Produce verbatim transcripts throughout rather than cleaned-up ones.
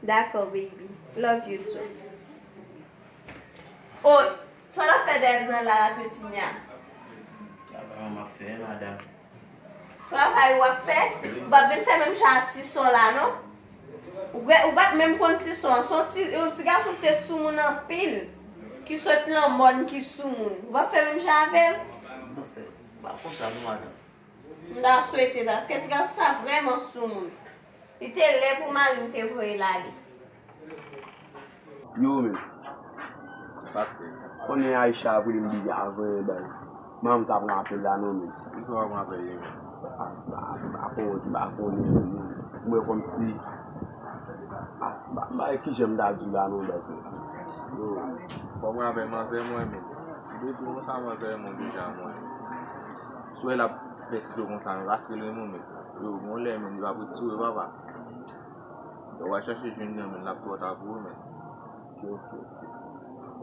Dakò, baby. Love you too. Oh, sa w ap fè dèyè nan la, la, Petinya? Travay m ap fè, madanm. Travay w ap fè? Ou p ap vin fè menm jan a Tison la, non? Ou, ou pa t menm konn Tison an. Se yon ti, yon ti gason ki te soumoun anpil, ki sot lan mòn, ki soumoun. Ou p ap fè menm jan avè l? M p ap fè. M pa konn sa, non, madanm. M ta swete sa, paske ti gason sa vrèman soumoun. Li te lè pou mari m te voye l ale. Yo, men. Paske. Konnen Aisha ap rele m depi avan, baz. Manman m t ap pran apèl la, non, men. Kisa w ap pran apèl li, men? M pa, m pa, m pa konnen, m pa konnen, men. M wè kòmsi, m pa, m pa, m pa wè kijan m ta di w la, non, baz. Yo, fò m rapèl manzè mwen, men. Depi konsa, manzè mwen deja, mwen. Sou l ap fè sityo konsa, men, paske l renmen w, men. Yo, gon lè, men, li p ap ret sou yo, papa. Yo, w a chache jwenn li, men, l ap twò ta pou ou, men. Ok, ok, ok.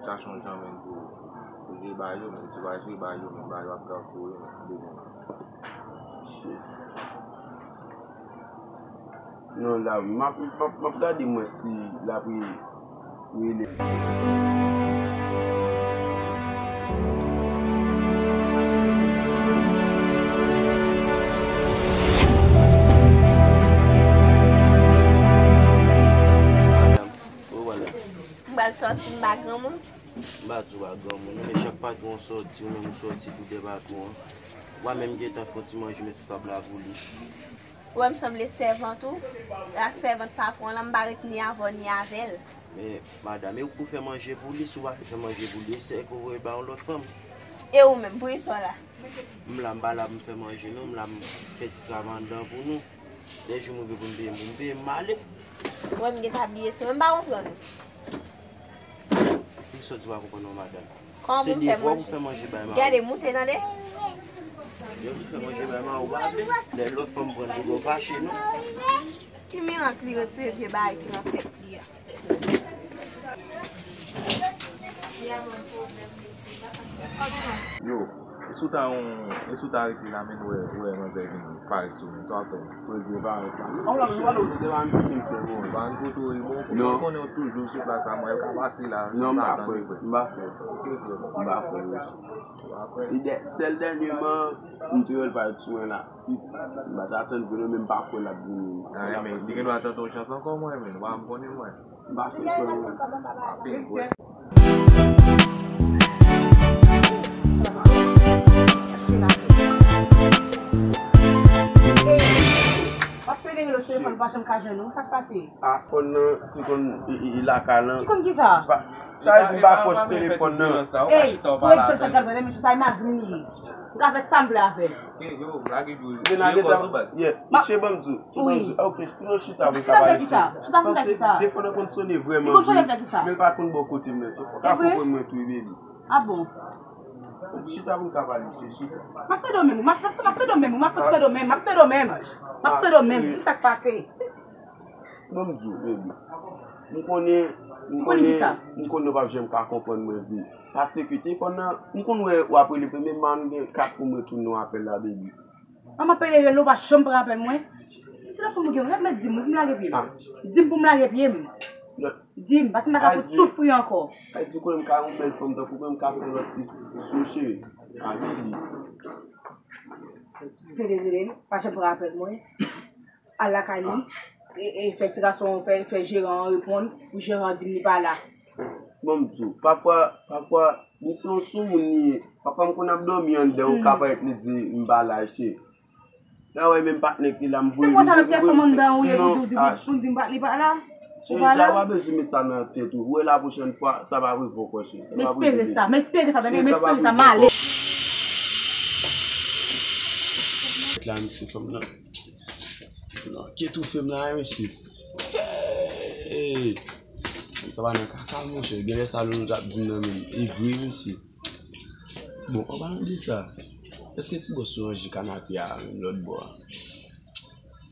Chache yon jan, men, pou, pou jere ba yo, men. Si w pa jere ba yo, men, ba yo ap grav pou ou, men. Demen. Shit. Non, la, m ap, m ap, m ap gade mwen si l ap re-, rele. Madanm, ou wè la? M pral sòti, m pa granmoun. M pa di w pa granmoun, non, men chak patwon sòti, ou menm ou sòti tou de patwon an. Ou pa menm gentan fè yon ti manje met sou tab la pou li. Ou wè m sanble sèvant ou, ak sèvant patwon lan, m pa ret ni avè w ni avè l. Men, madanm, e ou k pou fè manje pou li, si w pa fè manje pou li, e sè k ou voye ba yon lòt fanm. E ou menm, pou kisa w la? M la, m pa la pou m fè manje, non, m la, m fè ti travay anndan pou nou. Lè jou m rive pou m peye m, pou m peye m, m ale. Ou wè m gentan bliye sou, men m pa konprann ou. Kisa w di w pa konprann non, madanm? Kòman pou m fè manje? Se devwa pou fè manje bay Mawo. Gade, moute, tande. Lè w di fè manje bay Mawo, w pa vle. Lè lòt fanm pran l, ou fache, non? Ki mirak li retire vye bagay ki nan tèt li a? Yo, e si w ta yon, e si w ta rete la, men w wè, w wè manzè vin parèt sou mwen, sa w ap fè? Manzè parèt la. An w la, men w pa nou, se pa yon pikin fè bon. Pa yon foto, e bon, pou mwen konnen w toujou sou plas la, mwen, l ka pase la, non, m pa kwè, m pa kwè. Ok, frè. M pa kwè, mesye. Ou pa kwè? Li dè, sèl dènyèman, m te wè l parèt sou mwen la. M pa t atann pou non, men m pa kwè l ap vini. Ah, men, li gen dwa tante yon chans ankò, mwen, men, ou pa m konnen, mwen. M pa fin kwè, mwen. Apil kwè. W ap pede rele w telefòn, pa janm ka jwenn ou, sa k pase? A, fòn nan, ki konn, i, i, i lakay lan. Ki konn kisa? Pa, sa vle di m pa pwòch telefòn nan. Ey, korektè sa k ap gade, mesye, sa e magri li ye. M ka fè sa m vle avè l. Ke yo lage dlo, lage dlo sou baz. Yeah, misye ban m di w, misye ban m di w. Ok, nou chita pou n ka pale sou. Chita pou n fè kisa? Chita pou n fè kisa? Paske telefòn nan konn sone vrèman byen, men l pa konn bò kote m nan. Fò w ka konprann mwen tou, baby. Ah bon? Chita pou n ka pale, mesye, chita. M ap tande w menm, m ap, m ap tande w menm, m ap tande w menm, m ap tande w menm. M ap tande w menm, di sa k pase. Ban m di w, baby. M konnen, m konnen, m konnen w p ap janm ka konprann mwen vre. Paske telefòn nan, m konn wè w ap rele premye, m pa gen kat pou m retounen w apèl la, baby. Manman pede rele w, pa janm pran apèl mwen. Si se telefòn mwen gen, rèd mèt di m wi pou m lage pye m. Di m pou m lage pye m. Di m, paske m pa ka fout soufri ankò. Ay di konnen m ka yon bèl fanm tankou mwen, m ka fè lòt fi sou cheri. A, baby. Pede rele l, pa janm pran apèl mwen. Al lakay li, e, e fè ti gason, fè, fè jeran an reponn, pou jeran an di m li pa la. Bon, m di w, pafwa, pafwa, misye yon soumoun li ye. Pafwa m konn ap dòmi anndan, ou ka parèt li di m pa la, cheri. Nan wè menm patnè ki la, m voye li. Se konsa menm telefòn anndan ou ye pou di, pou di m pa, li pa la? Ou pa la? Cheri, w pa bezwen met sa nan tèt ou. Ou wè la pwochèn fwa, sa p ap rive ankò, cheri. M espere sa, m espere sa, tande, m espere sa, m ale. La, misye fanm nan. Non, ki toufe m la, mesye. Hey! Sa pa nan kaka, monchè. Genlè sa Loulou t ap di m nan, men e vre, mesye. Bon, an palan de sa, èske ti bòs yo ranje kanape a menm lòt bò a?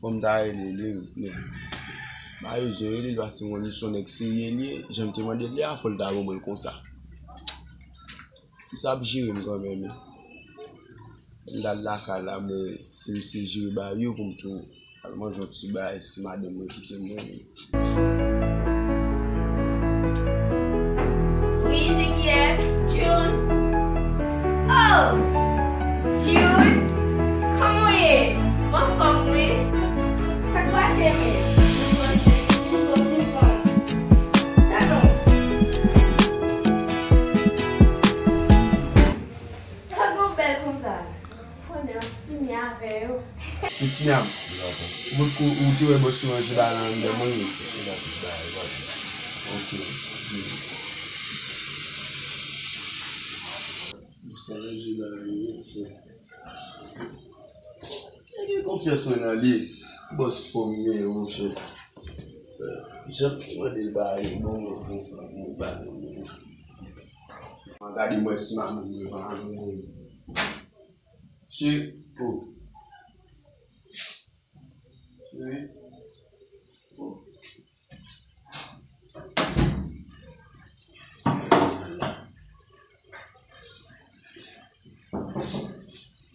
Fò m ta rele li, men m pa bezwen rele l, paske mwen li se yon nèg serye li ye. Jan m te mande l li a, fò l ta ban mwen l konsa. Misye ap jere m kanmenm, wi. M t al lakay la, men si misye jere bagay yo pou m tou Manje yon ti bagay si madanm mwen kite mwen. Wi, se kiyès? June? Oh! June? Kòman w ye? M anfòm, wi. Sa k pase, men? Sa gen w bèl konsa? Konnen m ap fini avè yo. Piti nyanm. Ou, ou, ou te wè bòs yo ranje bagay anndan mwen wi. Ok. Bòs la ranje bagay wi, se. Gen konfyans mwen nan li. Ti bòs fò m ye, monchè. Jan m mande l bagay, bon, mwen konsa, mwen pa nan mwen. Mwen gade mwen si madanm mwen pa nan mwen. Che, oh. Cheri. Oh.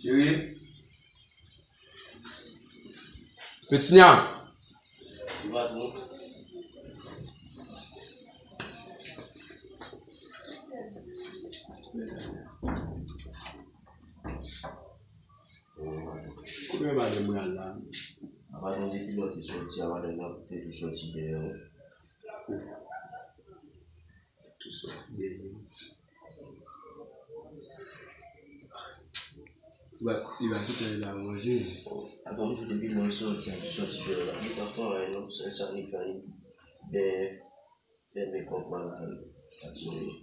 Cheri. Petinya. Kote madanm mwen al la? Apa nou depi lòt li sòti a, madanm nan pèdi sòti dèyè. Tou sòti dèyè. Li va, li va kite l la manje. Apa m di depi lè w sòti a, li sòti dèyè la. Li pa fè anyen non, sèl sa li fè, li ben fèmen kòb mwen la, li pati dèyè.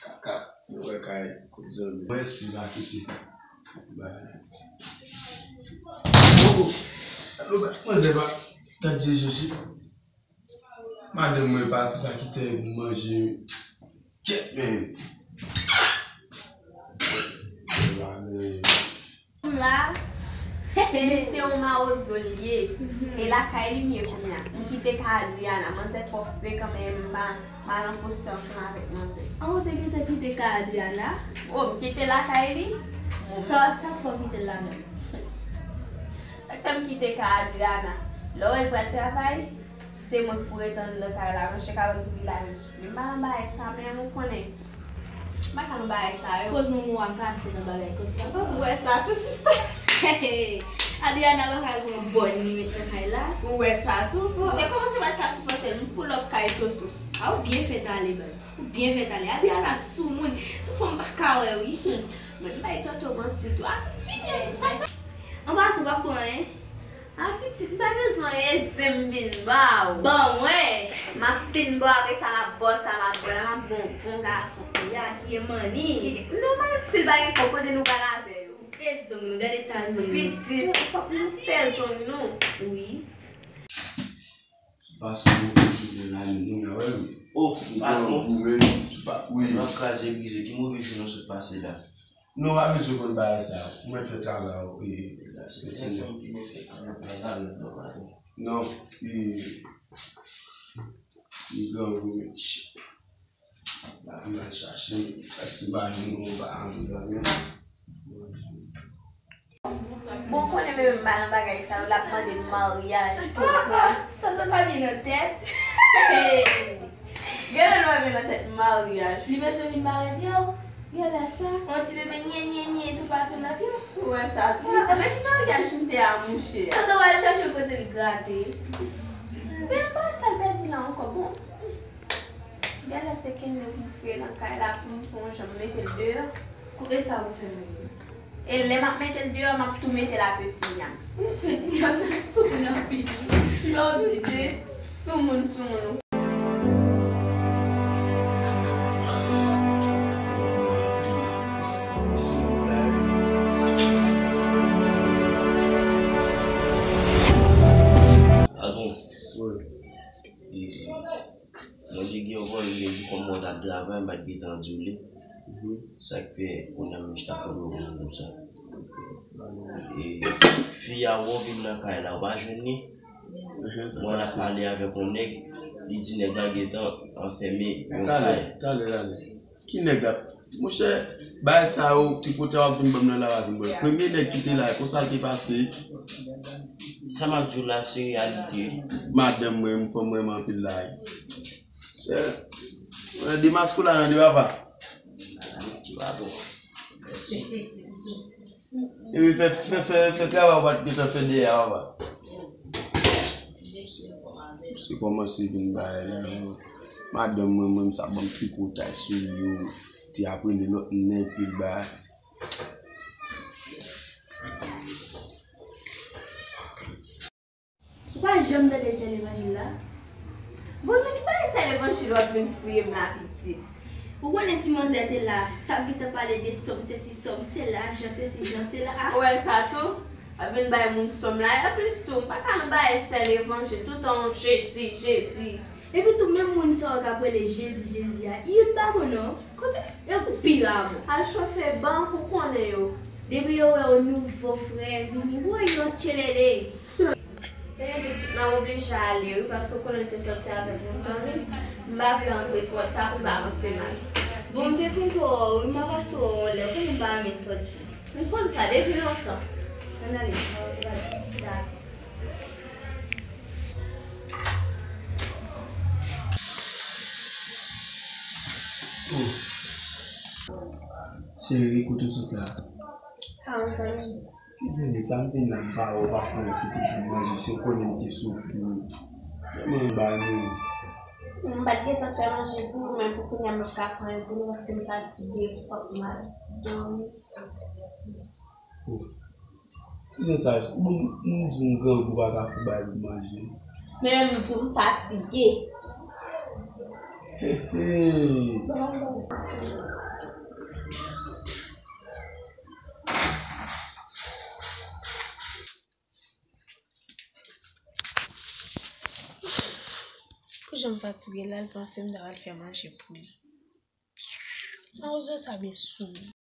Kaka, nou wè kay kot zanmi. Mwen si va kite. Bay. Oh, oh. Alo, bay, manzè pa. Gad je Jezi. Madanm mwen pati pa kite pou manje. Kèt men. Mwen la, men se yon mawozo l ye. E lakay li m ye kounye a. M kite kay Adriana, manzè twò frekan, men m pa, m pa nan poste ansanm avèk manzè. An, ou te gentan kite kay Adriana? O, m kite lakay li. Sa, sa k fè w kite l la menm? Sa k fè m kite kay Adriana? Lè w wè l pral travay, se mwen k pou ret anndan kay la, monchè, ka ban m pi la menm. Men m pa nan bagay sa, men ou konnen. M pa ka nan bagay sa yo. Koz moun ou a kase nan bagay konsa. Ou wè sa tou, sista? Adriana pa ka al pran bòn li met nan kay la. Ou wè sa tou? Ou te kòmanse pa t ka sipòte l, m pull up kay Toto. A, ou byen fèt ale, baz. Ou byen fèt ale. Adriana soumoun. Sou fò m pa ka wè, wi. Hum. Mwen, m bay Toto manti tou. A, fini, sa, sa. An pasan, w ap pran anyen? A pitit, m pa bezwen anyen, zen m vin ba w. Ban mwen! M ap fin ba w, apre sa m ap ba w sa m ap ba w la, m ap ba w bon gason. Ya, ki e manni. Non, manni, si l pa gen kòb, kote nou pral avè yo? Koupe zong nou, gade eta zong nou. Pitit, fòk nou fè zong nou. Wi. Sou fason nou toujou gen lamin nou, n a wè wi. Oh, patwon. Goumen, sou pa, wi. M ap kraze brize, ki move jou nou sot pase la? Non, pa bezwen konn bagay sa. Ou mèt fè travay ou, e, la se ti nèg ki fè travay la, non, non, non. Non, e, li grangou, men, shit. La, m al chache, fè ti bagay nou, ba, anvi la, men. Bon, konnen men m pa nan bagay sa yo, l ap mande m maryaj, toto. Sa, sa pa vin nan tèt. Genlè l pa vin nan tèt maryaj. Li bezwen vin mare pye w. Genlè sa. Yon ti bebe nye, nye, nye, toupatou nan pye w. Ou wè sa tou. Sa, men ki maryaj m te a, monchè? Toto w al chache kote l grate. Men m pa wè sa l pèdi la ankò. Bon. Genlè se kenbe pou m fre nan kay la pou m fè yon jan m mete l deyò. Koupe sa ou fè menm. E lè m ap mete l deyò, m ap tou mete l a Peti Nyam. Peti Nyam nan soumoun anpil wi. Lè w di se soumoun, soumoun. Ah bon? Wi. Mwen te gen yon vòlè, li di kòm mwen t ap travay, m pa t gentan di w li. Mhm. Sa k fè kounye a m chita konnen w konn konsa. E fi a wè w vin nan kay la, w pa jwenn li. Mhm, sa pase. Mwen ap pale avèk yon nèg, li di nèg la gentan anfème yon kay. Talè, talè, talè. Ki nèg la? Monchè, Bagay sa yo, ti kote w ap vin ban m nan la, w ap vin ban m. Premye nèg ki te la, konsa l te pase. Sa m ap di w la, se reyalite. Madanm mwen, m fanm mwen anpil la. Se, mwen, Demas kou la, nan de papa. Ti papa. Mèsi. Epi fè, fè, fè, fè travay w pa t gentan fè dèyè a, papa. Se kòmanse vin bagay la, non. Madanm mwen, mwen, sa ban m trikotaj sou li yo. Te ap rele lòt nèg, li ba. Ou pa janm tande sè levanjil la? Bon, men ki bagay sè levanjil w ap vin fouye m la, pitit? Ou konnen si manzè te la, t ap gentan pale de sòm sesi, sòm sela, jan sesi, jan sela. Ou wè sa tou? W ap vin bay moun sòm la. Anplis tou, m pa ka nan bagay sè levanjil, toutan Jezi, Jezi. Epi tou, menm moun sa yo k ap rele Jezi, Jezi a, youn pa bon non. Kote? Yo pi rav. Al chofe bank, ou konnen yo. Depi yo wè yon nouvo frè vini, woy, yo tchelele. Ebyen pitit, m ap oblije ale wi, paske w konnen l te sòti avèk yon zanmi. M pa vle antre twò ta pou m pa ranse mal. Bon, m te konn twò wè w wi, m a pase wè w yon lè, w konnen m pa renmen sòti. M konn sa depi lontan. Ann ale, m a pral. Dakò. Cheri, kote w sot la? Ka yon zanmi. Ki zanmi? Sa m te nan ba ou pa fè yon kite pou manje, se w konnen m te soufri. Mwen ba nou. M pa t gentan fè manje pou ou, men pou kounye a m ap ka fè yon pou nou, paske m fatige, m fòk m al dòmi. Ki jan sa, bon, moun di m grangou pa ka fè bagay pou manje. Men menm di w m fatige. He, he. Pou jan m fatige la, l panse m ta pral fè manje pou li. Mawozo sa byen sou m.